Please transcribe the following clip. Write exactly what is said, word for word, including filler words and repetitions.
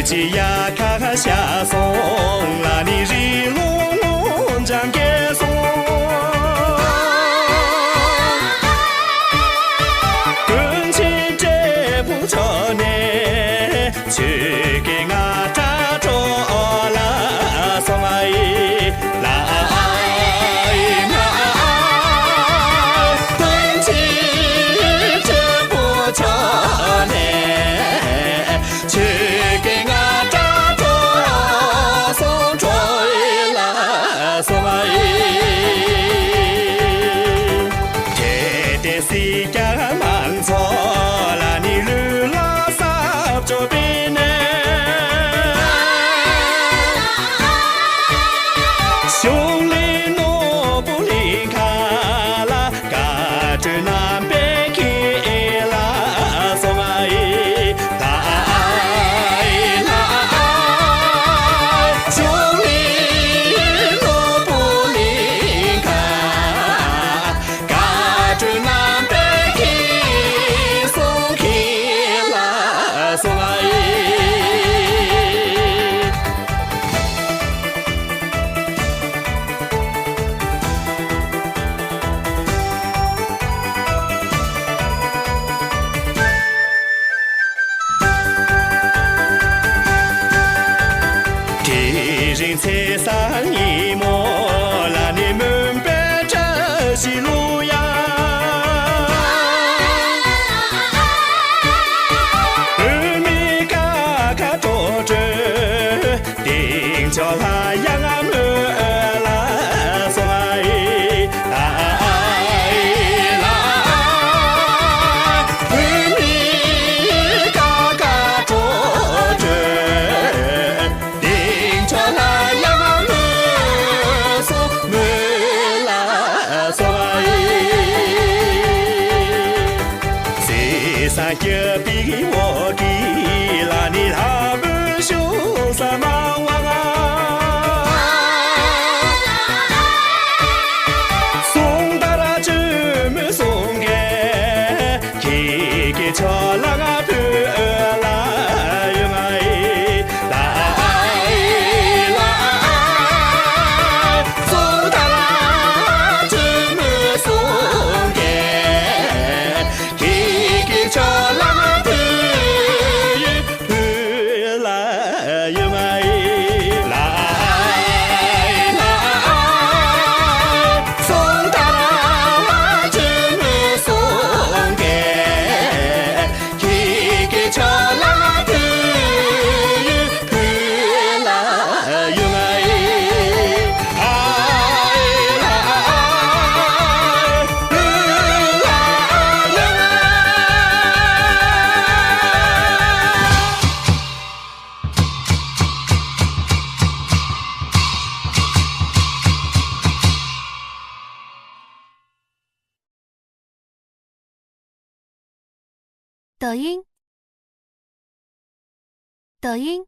ཅི་ཡ་ཁ་ཤ་སོང་ལ་ནི་རི་ལོ་ངོ་འཇང་གེ་སོང་། ཀུན་གྱི་འབྲས་བུ་མཆོག་ནས་ཆོས་ཀྱི་རྔ་སྒྲ་སྒྲོག་ལ་སོང་ཨ་ཡི་ལ་ཨ་ཡི་ང་ཨ་ཨ། ཀུན་གྱི་འབྲས་བུ་མཆོག་ནས་ཆོས་ཀྱི་རྔ་སྒྲ་སྒྲོག་སོང་སྒྲོག་ལ་སོང་ཨ་ཡི། དེ་དེ་སྲིད་ཀྱང་མང་ཚོགས་ལ་ནི་ལུས་ལ་ས་བཅོ་པའི་ནས། གཞུང་ལས་ནོར་བུ་གླིང་ཁ་ལ། བཀའ་དྲིན་རྣམ་པའི་ཁྱེད་ལ་སོང་ཨ་ཡི་ལ་ཨ་ཡི་ལ་ཨ་ཨ། གཞུང་ལས་ནོར་བུ་གླིང་ཁ། བཀའ་དྲིན་རྣམ་པའི་ཁྱེད་སོང་ཁྱེད་ལ་སོང་ཨ་ཡི། དེ་རིང་ཚེས་བཟང་ཉིན་མོ་ལ་ནི་མུན་པའི་བཀྲ་ཤིས་གླུ་དབྱངས། འོད་མའི་ཀ་ཁ་སྤྲོ་སྤྲོ། གདེང་ཆོག་ལ་ཡང་མོས་ལ་སོང་ཨ་ཡི་ལ་ཨ་ཡི་ལ། འོད་མའི་ཀ་ཁ་སྤྲོ་སྤྲོ། གདེང་ཆོག་ལ་ཡང་མོས་སོང་མོས་ལ་སོང་ཨ་ཡི། ཟས་ཟ་སྐྱིད་པའི་འོག་གི་ལ་ནི་ལྷ་བུ་ཤུ་ས་མ་བ་ང་། སོང་ད་ར་ཅུ་མི་སོང་གེ། ཁྱེད་ཀྱི་ཆོ་ལ་ང་བུ་ལ་ཡོང་ང་ཡི་ལ་ཨ་ཡི་ལ། སོང་ད་ར་ཅུ་མི་སོང་གེ། ཁྱེད་ཀྱི་ཆོ་ལ་ང་བུ་ཡི་བུ་ལ་ཡོང་ང་ཡི་ལ་ཨ་ཡི་ལ། སོང་ད་ར་ཅུ་མི་སོང་གེ། ཁྱེད་ཀྱི་ཆོ་ལ་བུ་ཡི་བུ་ལ་ཡོང་ང་ཡི་ཨ་ཡི་ལ། བུ་ལ་ཡོང་ང་།抖音，抖音，